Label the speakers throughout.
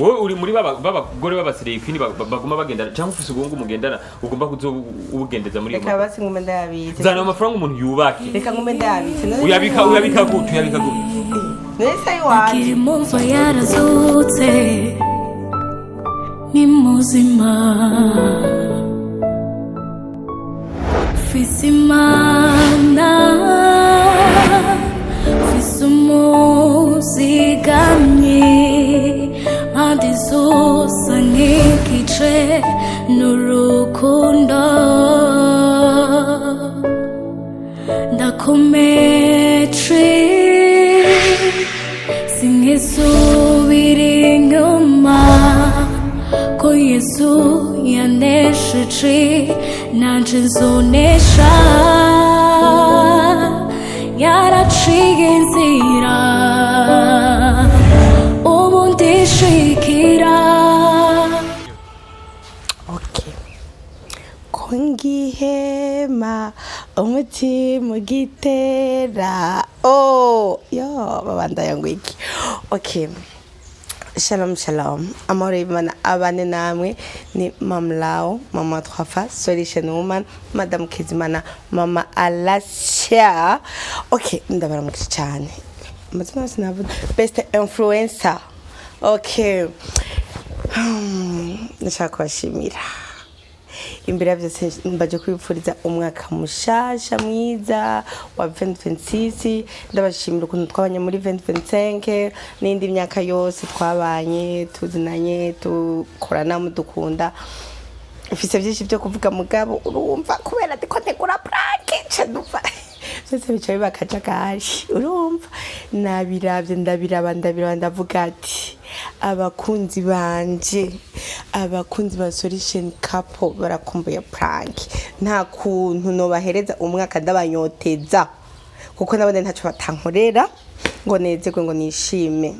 Speaker 1: Wowe uri muri babagore b'abasireye queen baguma bagendana, cyangwa ufise ubuhungu mugendana ugomba kuzobugendeza muri iyo
Speaker 2: Reka
Speaker 1: modoka?
Speaker 2: basi ngume ndayabitse.
Speaker 1: Zana amafaranga umuntu yubake.
Speaker 2: Reka ngume ndayabitse. None
Speaker 1: Uyabika uyabika gute? Uyabika gute?
Speaker 2: None se iwanje?
Speaker 3: Akiri mu mva yarazutse, ni muzima. Mfise Imana, mfise umuzigamyi, mpande zose nk'igice n'urukundo. Ndakomeje, sinkisubira inyuma, ko Yesu yanesheje, nanje nzonesha. Yaraciye inzira, ubu ndishikira.
Speaker 2: Okay, ko ngihema umutima ugitera, oh yo, babandaya ngo iki? Okay, shalom shalom, amahoro y'Imana abane namwe. Ni Mamlao, mama Twafa Solution Woman, Madam Kizimana, mama Alasia. Okay, ndabaramukije cyane. Amazina yose navuga, best influencer. Okay, ndashaka kubashimira. Imbere ya byose, mbaje kwipfuriza umwaka mushasha mwiza wa 2026. Ndabashimira ukuntu twabanye muri 2025 n'indi myaka yose twabanye, tuzinanye, dukorana, mudukunda. Mfise byinshi byo kuvuga, mugabo urumva kubera ndiko ntegura prank, nca numva byose bica biba akajagari. Urumva nabiravye, ndabiraba, ndabiraba, ndavuga ati abakunzi banje, abakunzi ba Solution Couple barakumbuye prank. Nta kuntu nobahereza umwaka ndabanyoteza, kuko nabone ntacyo batankorera ngo nezerwe, ngo nishime.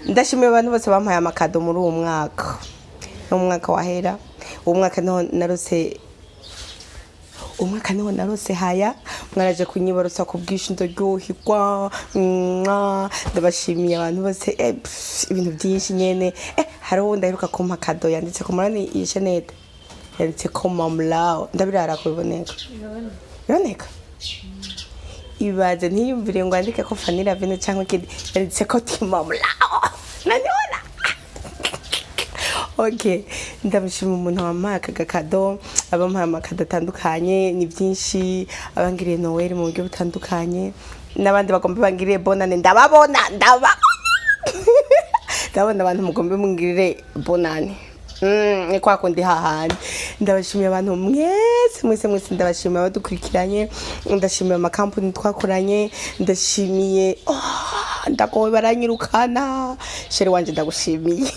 Speaker 2: Ndashimiye abantu bose bampaye amakado muri uwo mwaka. Umwaka wahera, uwo mwaka niho narose, umwaka niho narose haya. Mwaraje kunyibarusa ku bwinshi, ndaryoherwa. Mwa, ndabashimiye abantu bose. Pff, ibintu byinshi nyene. Hariho uwundi aheruka kumpa kado yanditse ko murani iyi chaînette yanditse ko Mamlao. Ndabirara kubiboneka, biboneka. Ibaze ntiyumvire ngo andike ko Fanny Lavine cyangwa ikindi, yanditse ko ti Mamlao naniona. Okay, ndamushima umuntu wampaye aka gakado, abampaye amakado atandukanye, ni byinshi, abangiriye Noel mu buryo butandukanye, n'abandi bagomba bangiriye bonane. Ndababona, ndababona, ndabona abantu mugomba mungirire bonane. Ni kwa kundi hahandi. Ndabashimiye abantu mwese mwese mwese, ndabashimiye abadukurikiranye, ndashimiye amakampani twakoranye, ndashimiye, oh, ndagowe baranyirukana. Chéri wanje, ndagushimiye,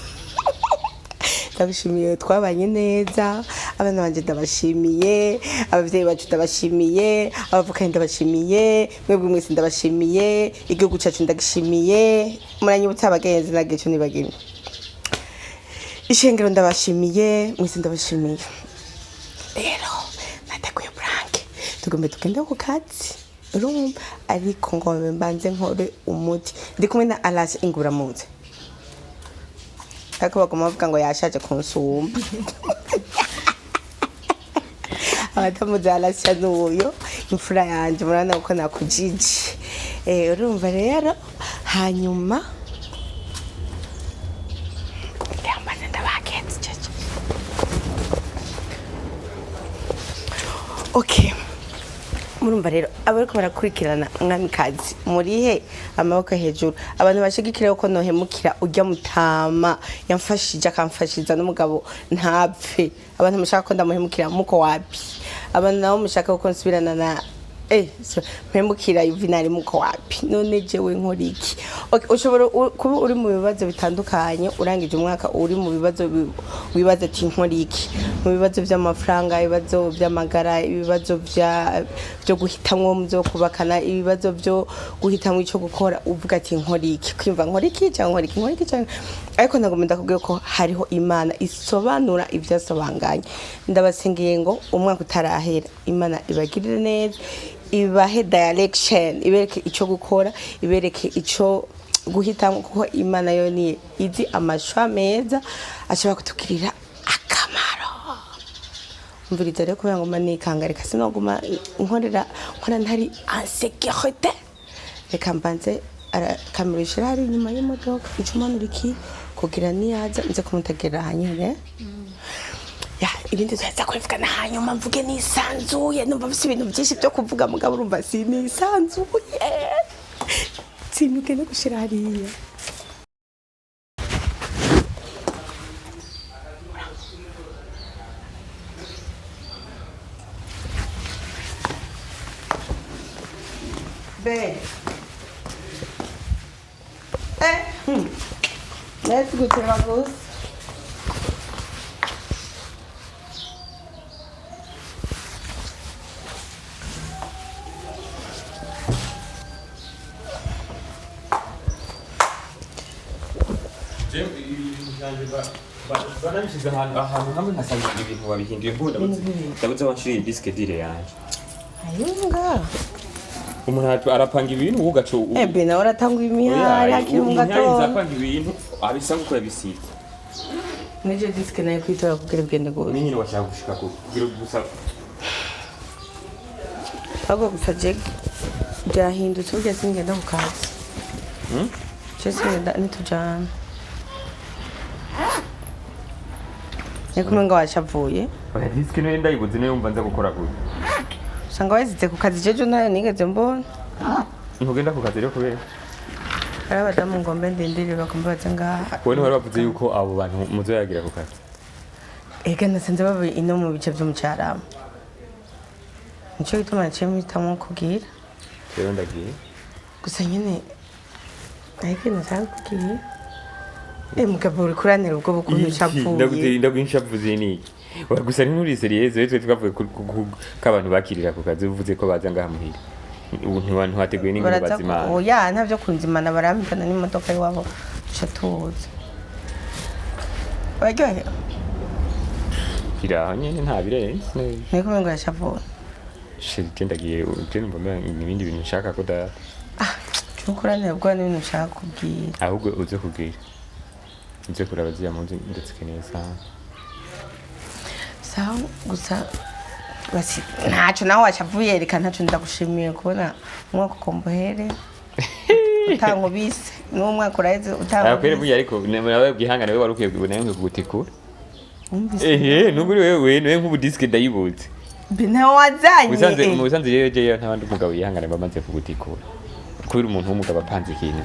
Speaker 2: ndagushimiye, twabanye neza. Abana banje ndabashimiye, abavyeyi bacu ndabashimiye, abavukanyi ndabashimiye, mwebwe mwese ndabashimiye, igihugu cacu ndagishimiye. Muranyibutsa abagenzi nagiye ico nibagiwe. Ishengero ndabashimiye mwese, ndabashimiye. Rero nateguye prank, tugombe tugende ku kazi, urumva, ariko ngo mbanze nkore umuti. Ndi kumwe na Alas Inguramuzi, ariko baguma bavuga ngo yashaje kunsumba. Abatamuzi Alasya n'uyo imfura yanje, murabona ko nakujije. Urumva rero, hanyuma ndambaze ndabakenze cece. Okay, murumva rero, abariko barakurikirana Mwamikazi murihe? Amaboko hejuru abantu bashigikira ko nohemukira urya mutama yamfashije, akamfashiza n'umugabo ntapfe. Abantu mushaka ko ndamuhemukira, muko wapi? Abantu nabo mushaka ko nsubirana na mpemukira Yuvinari, muko wapi? None jewe nkora iki? Okay, ushobora kuba uri mu bibazo bitandukanye, urangije umwaka uri mu bibazo, wibaza ati nkora iki? Mu bibazo by'amafaranga, ibibazo by'amagara, ibibazo byo guhitamwo mu byo kubakana, ibibazo byo guhitamwo icyo gukora, uvuga ati nkora iki? Kwimva nkora iki cyangwa nkora iki, nkora iki cyangwa, ariko nagomba ndakubwiye ko hariho Imana isobanura ibyasobanganye. Ndabasengeye ngo umwaka utarahera Imana ibagirire neza, ibahe direction, ibereke icyo gukora, ibereke icyo Guhitamo, kuko Imana yo ni izi amashwa meza ashobora kutugirira akamaro. Umviriza rero, kubera ngo manikanga, reka sinoguma nkorera nkora ntari en sécurité. Reka mbanze kamera ishira hari inyuma y'imodoka, ico umanura iki kugira niyaza nze kumutegerera hanyene. Ya, ibindi tuza kubivugana hanyuma, mvuge nisanzuye. Numva mfise ibintu byinshi byo kuvuga, mugabo urumva sinisanzuye. Sinuke no gushira hariya. Be. Eh, Nahise guteba gusa.
Speaker 1: Banabishyize ahantu hamwe, nkasanga ibintu wabihinduye. Nk'ubu ndabuze aho nshiriye disque dur yanje.
Speaker 2: Ayunga.
Speaker 1: Umuntu arapanga ibintu, wowe ugaca
Speaker 2: Ebe nawe uratanga imihari hakiri mu
Speaker 1: umuntu yarinze
Speaker 2: gatondo.
Speaker 1: apanga ibintu, abisanga uko yabisize.
Speaker 2: N'ejo disque nayo kwitora kugira ugende gose.
Speaker 1: Nyine washaka gushika ku kugira gusa.
Speaker 2: Ahubwo gusa je byahindutse, burya singenda ku kazi. Je singenda, ntitujana. Niko umenga washavuye.
Speaker 1: Oya, disque niyo ndayibuze, niyo yumva nza gukora gute?
Speaker 2: Usanga wayisize ku kazi, jejo ntayo nigeze mbona.
Speaker 1: Ntugenda ku kazi rero kubera
Speaker 2: Hari abadamu ngombe ndindire bagomba baze ngaha.
Speaker 1: Wowe ntiwari wavuze yuko abo bantu muzoyagira ku kazi?
Speaker 2: Ega nasanze baba ino mu bice vyo mu Carama. Nico gituma naciye mpitamo kubwira.
Speaker 1: Rero ndagiye.
Speaker 2: Gusa nyene ariko nashaka kubwira. Eh, mugabo uri kuranira ubwo bukuntu ushavuye.
Speaker 1: Ndagunshavuze ni iki? Oya, gusa nturi sérieux. Twe twavuye ko abantu bakirira ku kazi, uvuze ko baza ngaha muhira. Ubu ntiwateguye n'ingene
Speaker 2: Baraza
Speaker 1: bazimana.
Speaker 2: Oya, ntavyo kunzimana, barampitana n'imodoka iwabo duca tuza. Baryohewe.
Speaker 1: Iraho nyene, nta birenze.
Speaker 2: Niko umengo yashavuye.
Speaker 1: Chéri, je ndagiye, je numva umenga ibindi bintu nshaka ko data.
Speaker 2: Ah, cukuranira ubwo n'ibintu nshaka kubwira.
Speaker 1: Ahubwo uze kubwira, uze kuraba ziriya mpuzu, ndazikeneye sana.
Speaker 2: Sawa, gusa basi ntacyo nawe washavuye, reka ntacyo. Ndagushimiye kubona umwaka ukombohere utankubise, n'uwo mwaka uraheze
Speaker 1: Akwere
Speaker 2: utankubise.
Speaker 1: burya, ariko nawe bwihangane, we wari ukwiye nawe nkwiye kugutikura.
Speaker 2: Wumvise?
Speaker 1: Ehe, nubwo uri wewe niwe nk'ubu disque ndayibuze.
Speaker 2: Mbe ntawe wazanye.
Speaker 1: Musanze mu busanzwe rero jewe nta bandi umugabo yihangane bamaze kugutikura, kubera umuntu w'umugabo apanze ikintu,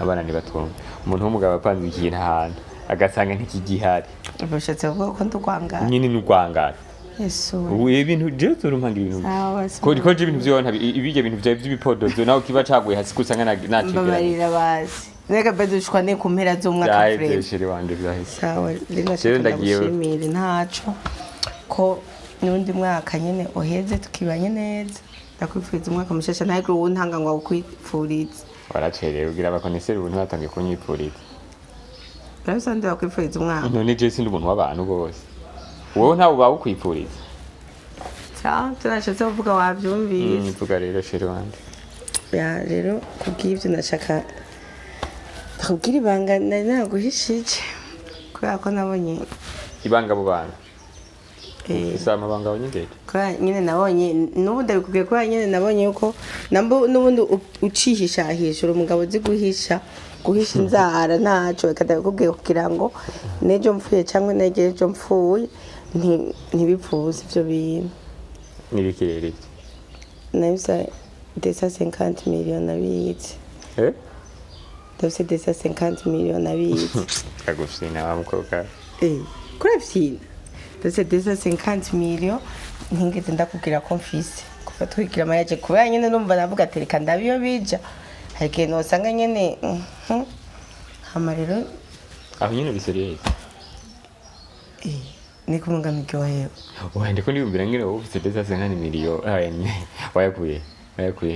Speaker 1: abana ntibatumva, umuntu w'umugabo apanze ikintu ahantu agasanga ntikigihari.
Speaker 2: Ubushatse kuvuga ko ndugwangara?
Speaker 1: Nyine ni urwangara.
Speaker 2: Yesu!
Speaker 1: Ubu ibintu jewe uzorumpanga ibintu
Speaker 2: Sawa, basi.
Speaker 1: ko je ibintu vyawe ibirya bintu vyawe vy'ibipodozo nawe kiba caguye hasi kusanga nacegeranye.
Speaker 2: Mbabarira basi, reka bedushwa ne ku mpera z'umwaka.
Speaker 1: Vyaheze.
Speaker 2: Frere.
Speaker 1: Chéri wanje, vyaheze.
Speaker 2: Sawa rero,
Speaker 1: Rero
Speaker 2: nashaka
Speaker 1: ndagiye.
Speaker 2: ndagushimire ntaco ko n'undi mwaka nyene uheze tukibanye neza. Ndakwifuriza umwaka mushasha, ntahegure uwo ntanga ngo awukwifurize.
Speaker 1: Waracerewe, ugira abakoneseri ubu ntibatangiye kunyipfuriza.
Speaker 2: Urabisanzwe bakwifuriza umwaka.
Speaker 1: None je sindi umuntu w'abantu bose, wowe ntawe uba ukwipfuriza.
Speaker 2: Sawa, ivyo nashatse kuvuga wavyumvise.
Speaker 1: Mvuga rero, chéri wanje.
Speaker 2: Ya, rero kubw'ivyo nashaka ndakubwira ibanga nari naguhishije, kubera ko nabonye
Speaker 1: Ibanga abo bantu ufise amabanga wanyegeje.
Speaker 2: Kubera nyine nabonye, n'ubu ndabikubwiye, kubera nyine nabonye yuko nambo n'ubundi ucihishahisha, uri umugabo uzi guhisha inzara. Ntaco, reka ndabikubwiye kugira ngo n'ejo mpfuye cyangwa n'ejo ejo mpfuye ntibipfuze ivyo bintu.
Speaker 1: N'ibiki rero ivyo?
Speaker 2: Nabisa 250 miliyoni nabitse.
Speaker 1: Eh?
Speaker 2: Ndafise 250 miliyoni nabitse.
Speaker 1: Agufyina wa mukobwa.
Speaker 2: Eh, kuravyina, ndafise 250 miliyoni ntigeze ndakubwira ko mfise kuva twigira amayaje, kubera nyene numva navuga ati reka ndabe iyo bija, hari igihe nosanga nyene hama rero.
Speaker 1: Aho nyine uri sérieux?
Speaker 2: Eh, ni kumwe ntiryohewe.
Speaker 1: Oya, ndiko ndiyumvira ngene wowe ufise 250 miliyoni, wayakuye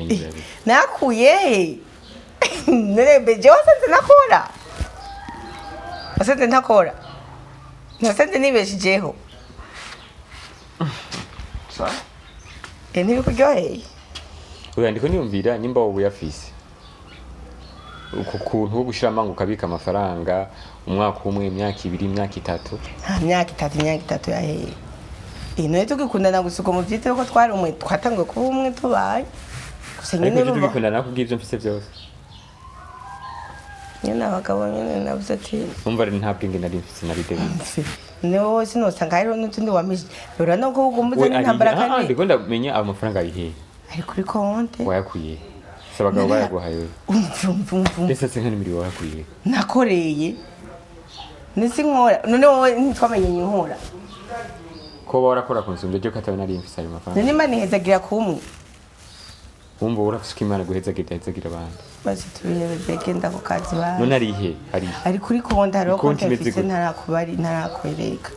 Speaker 1: nyine?
Speaker 2: Nakuye he? None beje wasanze nakora, wasanze ntakora, nasanze nibeshijeho.
Speaker 1: Sa.
Speaker 2: Eh, ntibikuryoheye?
Speaker 1: Oya, ndiko ndiyumvira nimba wowe uyafise. Uku kuntu ko gushira amanga ukabika amafaranga umwaka umwe, imyaka 2, imyaka 3.
Speaker 2: Nta myaka 3, imyaka 3 yaheye. None tugikundana gusa uko muvyite ko twari umwe, twatanguye kuba umwe tubaye gusa
Speaker 1: Ariko
Speaker 2: nyine
Speaker 1: ejo
Speaker 2: urumva
Speaker 1: tugikundana nakubwiye ivyo mfise vyose.
Speaker 2: Nyine abagabo nyine navuze ati
Speaker 1: Umva rero, nta bwenge nari mfise, nari débile.
Speaker 2: Ni wowe sinosanga hariho n'utundi wampishe urabona ko ugomba
Speaker 1: We
Speaker 2: uzana intambara.
Speaker 1: ari
Speaker 2: Kandi
Speaker 1: ndiko ndamenya ayo mafaranga ari hehe.
Speaker 2: Ari kuri konte.
Speaker 1: Wayakuye he? Se abagabo bayaguhaye wewe?
Speaker 2: Umva, umva, umva, umva.
Speaker 1: Ndetse se nk'imiliyoni wayakuye he?
Speaker 2: Nakoreye nisi nkora. None wowe ntitwamenye inkora?
Speaker 1: Ko warakora kunsumbya je ko atawe nari mfise ayo mafaranga.
Speaker 2: None Imana ihezagira kumwe.
Speaker 1: Wumva urafise uko Imana guhezagira idahezagira abandi.
Speaker 2: Basi tubihebe, begenda ku kazi ba.
Speaker 1: None ari he? Ari he?
Speaker 2: Ari kuri konti, hariho
Speaker 1: Konti
Speaker 2: konti
Speaker 1: imeze
Speaker 2: mfise.
Speaker 1: gute?
Speaker 2: Ntarakubari, ntarakwereka.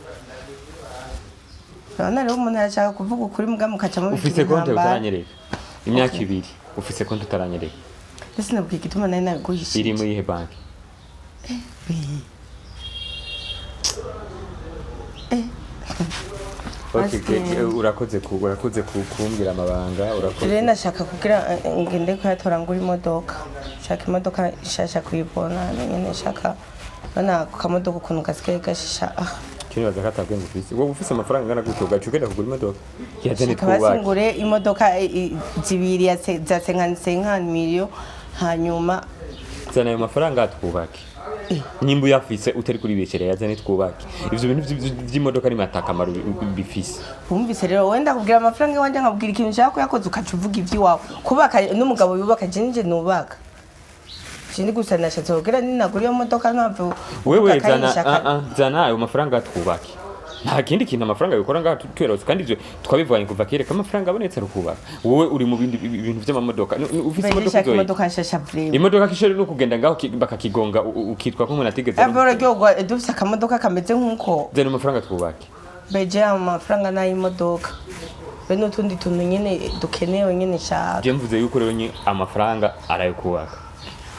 Speaker 2: Urabona rero, umuntu arashaka kuvuga ukuri muga mukaca mubigira
Speaker 1: Ufise konti
Speaker 2: intambara.
Speaker 1: utaranyereka imyaka 2, ufise konti utaranyereka.
Speaker 2: Mbese nabwiye igituma nari nabiguhishije.
Speaker 1: Iri muri ihe banki? Okay, urakoze kumbwira amabanga, urakoze.
Speaker 2: Rero nashaka kugira ngende kuyatora ngura imodoka. Nshaka imodoka nshasha kuyibona nyene, nshaka bana ako kamodoka ukuntu gasigaye gashisha, ah.
Speaker 1: Cyo nibaza ko atabwenge ufise. Wowe ufise amafaranga angana gutyo ugaca ugenda kugura imodoka? Yazane
Speaker 2: Shaka basi
Speaker 1: twubake.
Speaker 2: ngure imodoka zibiri ya za 55 millions, hanyuma
Speaker 1: Zana ayo mafaranga twubake. Nimba uyafise utari kuri becere, yazane twubake. Ivyo bintu vy'imodoka ni atakamaro bifise.
Speaker 2: Wumvise rero, wenda kubwira amafaranga iwanje, nkabwira ikintu nshaka kuyakoza, ukaca uvuga ivy'iwawe. Kubaka n'umugabo yubaka, je nije nubaka. Ikindi gusa nashatse kugira ninagura iyo modoka mpamvu.
Speaker 1: Wewe zana, zana ayo mafaranga twubake. Nta kindi kintu amafaranga yokora ngaha tuyarose, kandi ivyo twabivanye kuva kera ko amafaranga abonetse arukubaka. Wowe uri mu bindi bintu vy'amamodoka. Ufise imodoka
Speaker 2: Shaka
Speaker 1: uzoyiga?
Speaker 2: imodoka nshasha vraiment.
Speaker 1: Imodoka kishori no kugenda ngaho bakakigonga ukitwa ko umuntu atigeze.
Speaker 2: Abo uraryoherwa dufise akamodoka kameze nk'uko.
Speaker 1: Zana amafaranga twubake.
Speaker 2: Beje amafaranga n'ay'imodoka be n'utundi tuntu nyene dukenewe nyene nshaka.
Speaker 1: Je mvuze yuko rero nye amafaranga arayokubaka.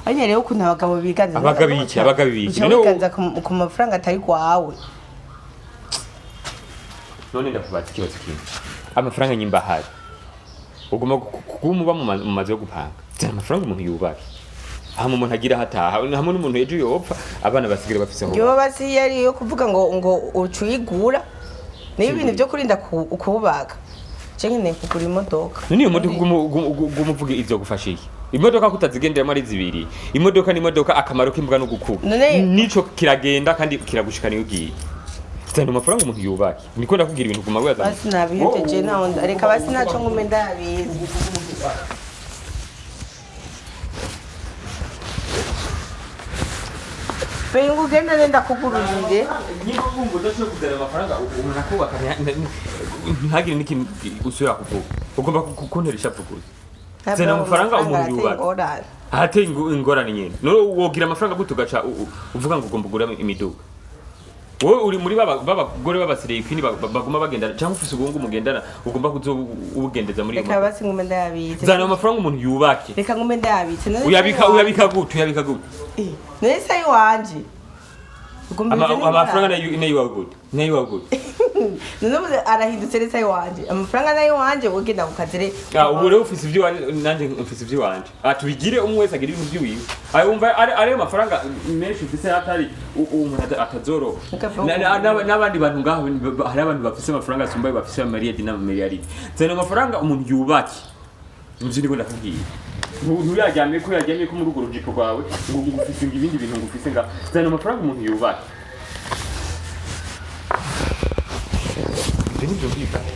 Speaker 2: Anya rero ukuntu abagabo biganza.
Speaker 1: Abagabo iki? Abagabo iki?
Speaker 2: Uca
Speaker 1: None
Speaker 2: wiganza ku mafaranga atari kwawe.
Speaker 1: None ndakubaza ikibazo kimwe: amafaranga nyimba ahari, ugomba kuguma uba mu mazu yo gupanga? Zana amafaranga umuntu yubake, hamwe umuntu agira hataha, hamwe n'umuntu ejo yopfa abana basigare bafise aho
Speaker 2: Yo
Speaker 1: baba.
Speaker 2: basi yari yo kuvuga ngo uca uyigura niyo ibintu byo kurinda kubaka. Je nkeneye kugura imodoka.
Speaker 1: None iyo modoka uguma uvuga izogufasha iki? Imodoka kutazigenderamo ari zibiri, imodoka n'imodoka, akamaro k'imbwa no gukuba. Nico kiragenda kandi kiragushikana iyo ugiye. Zana amafaranga umuntu yubake, niko ndakubwira. Ibintu uguma wibaza.
Speaker 2: Basi nabihejeje, naho reka basi naco ngume ndabizi. Benga ugenda nenda kugururire.
Speaker 1: Niba wumva udashobora kuzana amafaranga umuntu akubaka, ntihagire n'ikintu usubira kuvuga. Ugomba kuntera ishavu gusa. Zana amafaranga umuntu yubake. Ahateye ingorane nyene. None wogira amafaranga gute ugaca uvuga ngo ugomba ugura imiduga? Wowe uri muri babagore b'abasireye kwini baguma bagendana, cyangwa ufise ubuhungu mugendana ugomba kuzo ubugendeza muri iyo
Speaker 2: Reka
Speaker 1: modoka?
Speaker 2: basi ngume ndabizi.
Speaker 1: Zana amafaranga umuntu yubake.
Speaker 2: Reka ngume ndabizi. None
Speaker 1: Uyabika
Speaker 2: se
Speaker 1: uyabika gute? Uyabika gute?
Speaker 2: None se iwanje Ugomba bizane
Speaker 1: Amafaranga
Speaker 2: ingorane.
Speaker 1: nayo iwawe gute? Nayo iwawe gute?
Speaker 2: None ubu arahindutse rese iwanje, amafaranga nayo iwanje, ugenda ku kazi
Speaker 1: Ah, ubu rero ufise ivy'iwanje, nanje mfise ivy'iwanje. Ah, tubigire umwe wese agira ibintu vy'iwiwe. Ayo wumva ari ayo mafaranga menshi ufise atari umuntu atazoroha. N'abandi bantu ngaho hari abantu bafise amafaranga asumbaye, bafise amariyadi n'amamiliyaridi. Zana amafaranga umuntu yubake. Nivyo ndiko ndakubwira. Ntuyaryamye ko uyaryamye ko muri urwo rujipo rwawe ngo ufise ngo ibindi bintu ngo ufise nga. Zana amafaranga umuntu yubake. Ivyo ntivyumvikana.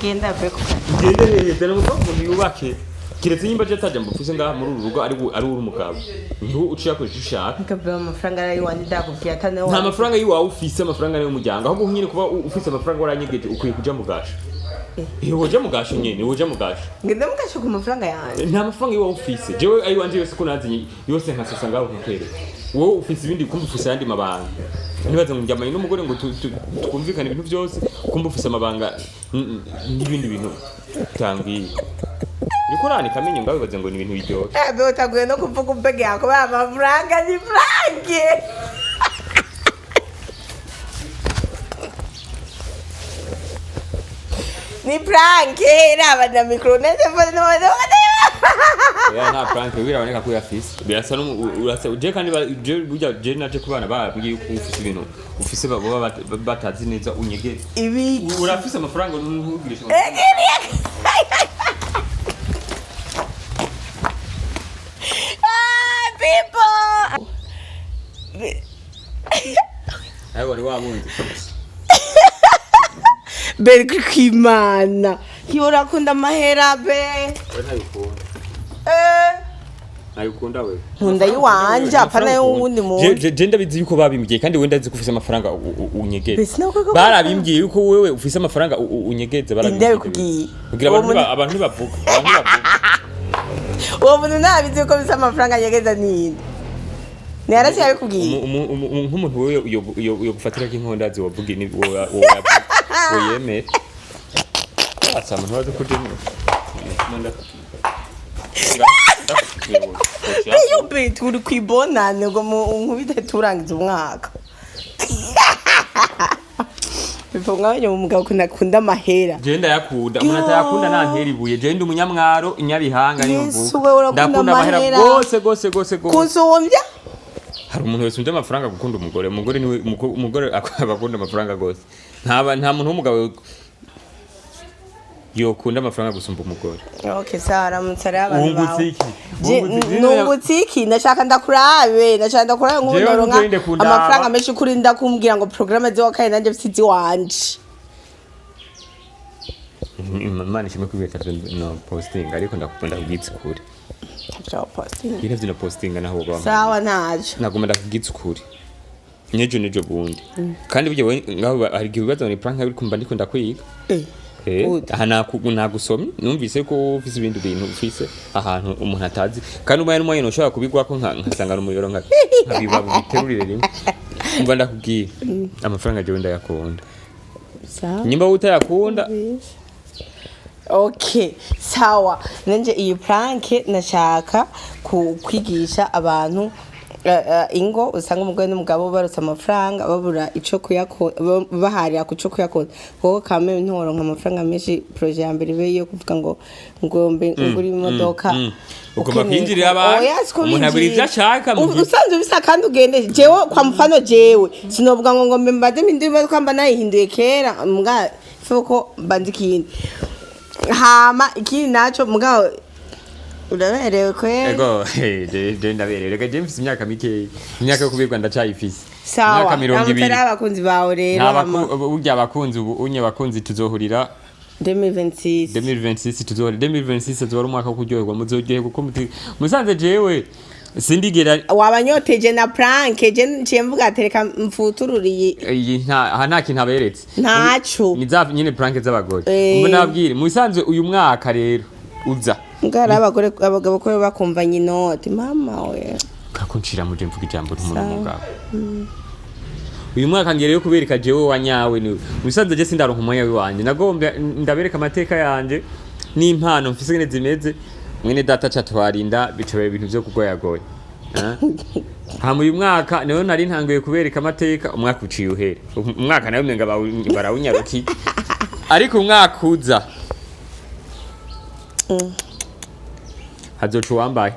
Speaker 2: Genda ve ku kazi.
Speaker 1: Ngende hehe? Zana amafaranga umuntu yubake. Kiretse nyimba je ataja mbufise ngaha muri uru rugo, ari uri umugabo niho uciye akoresha icyo ushaka.
Speaker 2: Reka amafaranga ari iwanje, ndakubwiye atanayo.
Speaker 1: Nta mafaranga y'iwawe ufise, amafaranga ari y'umuryango. Ahubwo nyine kuba ufise amafaranga waranyegeje, ukwiye kuja mu gasho. Iyo woja mu gasho nyene, woja mu gasho.
Speaker 2: Ngende mukashe ku mafaranga yanjye?
Speaker 1: Nta mafaranga y'iwawe ufise. Jewe ayiwanje yose ko nazinye yose nkasosa ngaho nkakwereka. Wowe ufise ibindi, kumva ufise ayandi mabanga. Ntibaze ngo njyamanye n'umugore ngo twumvikane ibintu byose, kumva ufise amabanga n'ibindi bintu utambwiye. Uriko uranika amenyo ngaho wibaze ngo ni ibintu biryoshye.
Speaker 2: Abe utaguye no kuvuga umbege yakubaye amafaranga ni franke. Ni prank, raba na micro na telefone no.
Speaker 1: Oya, nta prank, biraboneka ko uyafise. Birasa urasa je kandi je burya je naje kubana babwiye yuko ufise ibintu ufise baba batazi neza unyegeze.
Speaker 2: Ibi
Speaker 1: Urafise amafaranga, ntugurisha.
Speaker 2: Ah, people.
Speaker 1: Ariko ni wa wundi.
Speaker 2: Beri kuri kwimana. Kiba urakunda amahera be.
Speaker 1: We ntabikunda.
Speaker 2: Eh.
Speaker 1: Ntabikunda we.
Speaker 2: Nkunda yiwanje, apana y'uwundi muntu.
Speaker 1: Je ndabizi yuko babimbwiye, kandi we ndazi ko ufise amafaranga unyegeze.
Speaker 2: Mbese nawe koko-
Speaker 1: Barabimbwiye yuko wewe ufise amafaranga unyegeze, barabimbwiye.
Speaker 2: Inde yabikubwiye?
Speaker 1: Kugira
Speaker 2: Uwo
Speaker 1: abantu abantu ntibavuga. Abantu ntibavuga.
Speaker 2: Uwo muntu ntabizi ko bisa amafaranga nyegeza ninde. Ni yarasi yabikubwiye.
Speaker 1: Nk'umuntu wewe yo gufatira k'inkondazi wovuga ni wo woyemera. Asa umuntu wazi ko je
Speaker 2: Iyo be turi kwibonane ngo nkubite turangiza umwaka. Bipo mwabonye umugabo ukuntu akunda amahera.
Speaker 1: Je ndayakunda, umuntu atayakunda ntantera ibuye. Je ndi umunyamwaro, inyabihanga niyo
Speaker 2: Yesu
Speaker 1: mvuga.
Speaker 2: we, urakunda
Speaker 1: Ndakunda amahera
Speaker 2: amahera.
Speaker 1: gose gose gose gose.
Speaker 2: Kusumbya?
Speaker 1: Hari umuntu wese undi amafaranga gukunda umugore. Umugore niwe umugore aba akunda amafaranga gose. Nta muntu w'umugabo yokunda amafaranga gusumba umugore.
Speaker 2: Okay, sawa, ramutse rero abantu
Speaker 1: Wungutse
Speaker 2: bawe.
Speaker 1: iki?
Speaker 2: Je,
Speaker 1: Wungutse iki?
Speaker 2: nungutse iki? Ndashaka ndakurabe, ndashaka ndakurabe nk'ubu
Speaker 1: Jewe
Speaker 2: ndaronka
Speaker 1: ntuzorinde kundaba.
Speaker 2: amafaranga menshi kuri ndakumbwira ngo programme ziwakaye nanjye mfite iziwanje.
Speaker 1: Imana ishimwe ko ibintu no posting, ariko ndakunda kubwitsa ukuri.
Speaker 2: Ntavyo posting.
Speaker 1: Ibintu vyo posting naho woba.
Speaker 2: Sawa, ntaco.
Speaker 1: Nagomba ndakubwitsa ukuri. Nejo nejo bundi. Kandi burya we ngaho hari igihe wibaza ngo ni prank, ariko mba ndiko ndakwiga.
Speaker 2: Eh. Gute?
Speaker 1: Aha nagusomye, numvise ko ufise ibindi bintu ufise ahantu umuntu atazi, kandi umwanya n'umwanya ntushobora kubigwako nkasanga ari umuyoro nkabiba biterurire rimwe. Umva, ndakubwiye, amafaranga jewe ndayakunda.
Speaker 2: Sawa.
Speaker 1: Nyimba wowe utayakunda.
Speaker 2: Okay, sawa. Nanje iyi prank nashaka kwigisha abantu ingo usanga umugore n'umugabo barutse amafaranga babura ico kuyako baharira ku co kuyakora, kuko kame ntoronka amafaranga menshi, projet ya mbere ibe yo kuvuga ngo ngombe ngura imodoka.
Speaker 1: Ugomba
Speaker 2: Ukeneye
Speaker 1: kwinjirira abantu.
Speaker 2: Oya, siko
Speaker 1: Umuntu agura ivyo
Speaker 2: binjira.
Speaker 1: ashaka mu gihe-
Speaker 2: Usanzwe bisa kandi ugende jewe kwa mfano, jewe sinovuga ngo ngombe mbaze mpindure imodoka, mba nayihinduye kera mbwa fuko mbanze ikindi, hama ikindi naco mugabo uraberewe kweri.
Speaker 1: Ego, je ndaberewe. Reka, je mfise imyaka mikeyi, imyaka yo kubirwa ndacayifise.
Speaker 2: Sawa.
Speaker 1: Imyaka 20.
Speaker 2: Namutari abakunzi bawe rero.
Speaker 1: Nta
Speaker 2: Hama
Speaker 1: burya abakunzi ubu unye abakunzi tuzohurira
Speaker 2: 2026.
Speaker 1: 2026, tuzohurira 2026, azoba ari umwaka wo kuryoherwa, muzoryoherwa kuko musanze jewe sindigera
Speaker 2: Wabanyoteje na prank, je nciye mvuga ati reka mfutururiye.
Speaker 1: Iyi nta aha nta kintu aberetse.
Speaker 2: Ntaco.
Speaker 1: Ni za nyine prank z'abagore.
Speaker 2: Eh.
Speaker 1: Mbona nabwire musanzwe uyu mwaka rero uza
Speaker 2: Mbwa hari abagore abagabo ko bakumvanye inoti, mama we.
Speaker 1: Kakuncira muje mvuga ijambo ntumuntu
Speaker 2: Sawa.
Speaker 1: mugabo. Uyu mwaka ngereyo kubereka jewe wa nyawe niwe. Musanze je sindaronka umwanya wiwanje, nagomba ndabereka amateka yanje n'impano mfise ngene zimeze. Mwene data ca twarinda bicaye ibintu vyo kugoyagoya. Hama uyu mwaka niho nari ntanguye kubereka amateka, umwaka uciye uhere, umwaka nawe umenga barawunyarukiye, ariko umwaka uza hazoca uwambaye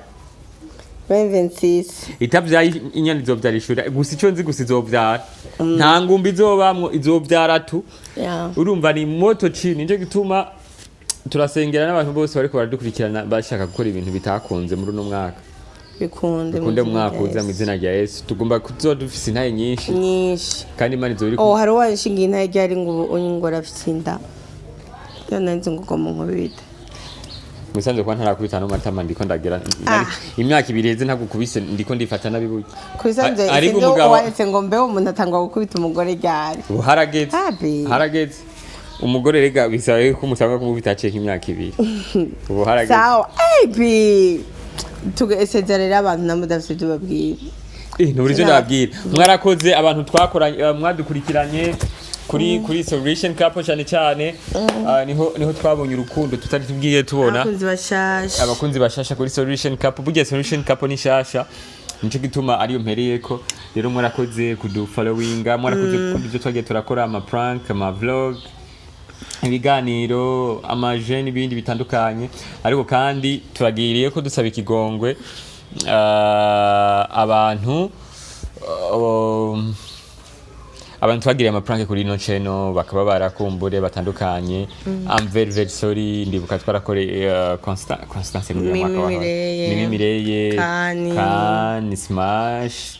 Speaker 2: 2026.
Speaker 1: Itavyaye inyana izovyara ishura gusa, ico nzi gusa izovyara, nta ngumba izobamwo, izovyara tu.
Speaker 2: Yeah.
Speaker 1: Urumva ni moto chini, nico gituma turasengera n'abantu bose bariko baradukurikirana bashaka gukora ibintu bitakunze muri uno mwaka,
Speaker 2: bikunde.
Speaker 1: bikunde mu
Speaker 2: mu izina
Speaker 1: mwaka
Speaker 2: rya
Speaker 1: uza mu
Speaker 2: Yesu.
Speaker 1: izina rya Yesu. Tugomba kuzoba dufise intahe nyinshi.
Speaker 2: Nyinshi.
Speaker 1: Kandi Imana izoba iri
Speaker 2: Oh, hari uwanshingiye intahe ryari ngo ubu ngo arafise inda, none nzi ngo ugomba nkubite.
Speaker 1: Musanze kuba ntarakubita no matama, ndiko ndagira
Speaker 2: Ah.
Speaker 1: imyaka 2 iheze ntagukubise, ndiko ndifata nabi burya.
Speaker 2: Kubisanzwe.
Speaker 1: Ariko
Speaker 2: Sinzi
Speaker 1: umugabo
Speaker 2: uwahetse ngo mbeho umuntu atangwa gukubita umugore ryari?
Speaker 1: Ubu harageze.
Speaker 2: Habi.
Speaker 1: Harageze. Umugore rega bisaba yuko umusanga kumubita haciye nk'imyaka 2, ubu harageze.
Speaker 2: Sawa abi, tugesezera abantu namwe udafite ibyo babwira.
Speaker 1: Ntubura ivyo ndababwira. Mwarakoze abantu twakoranye, mwadukurikiranye kuri Solution Couple cyane cyane. Ah, niho twabonye urukundo tutari tubwiye tubona.
Speaker 2: Abakunzi bashasha.
Speaker 1: Abakunzi bashasha kuri Solution Couple. Burya Solution Couple ni shasha, nico gituma ariyo mpereyeko. Rero mwarakoze kudufollowinga, mwarakoze gukunda ibyo twagiye turakora, ama prank, ama vlog. Ibiganiro, amaje n'ibindi bitandukanye. Ariko kandi turagiriye ko dusaba ikigongwe abantu twagiriye ama prank kuri ino channel bakaba barakumbure batandukanye. I'm very very sorry. Ndibuka twarakoreye Constance muri uyu
Speaker 2: Mimi
Speaker 1: mwaka wa
Speaker 2: Mireye,
Speaker 1: Mimi Mireye,
Speaker 2: Kani.
Speaker 1: Kani Smash,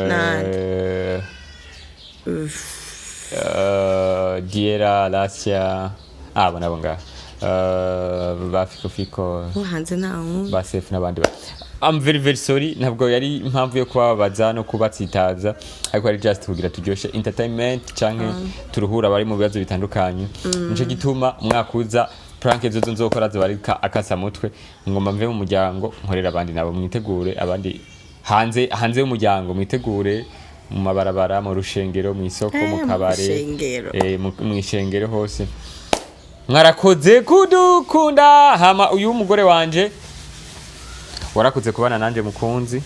Speaker 2: nande?
Speaker 1: Diera Lasia, abo nabo ngaha, ba Fiko Fiko,
Speaker 2: Bo hanze nta wundi.
Speaker 1: Ba Sefu n'abandi ba I'm very very sorry. Ntabwo yari impamvu yo kubababaza no kubatsitaza, ariko ari just kugira turyoshe entertainment canke turuhura abari mu bibazo bitandukanye. Nico gituma umwaka uza prank zozo nzokora ziba ari akasamutwe. Ngomba mve mu muryango nkorera abandi nabo. Mwitegure, abandi hanze y'umuryango mwitegure, mu mabarabara, mu rushengero, mu isoko, mu
Speaker 2: mu
Speaker 1: kabare,
Speaker 2: rushengero.
Speaker 1: Mu ishengero hose. Mwarakoze kudukunda. Hama uyu mugore wanje, warakoze kubana nanje mukunzi.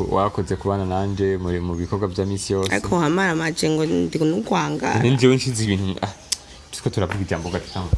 Speaker 1: Warakoze kubana nanje muri mu bikorwa vya misi yose.
Speaker 2: Ariko wamaramaje ngo ndi nukwangara.
Speaker 1: Ninjewe nshize ibintu, turiko turavuga ijambo gatanga.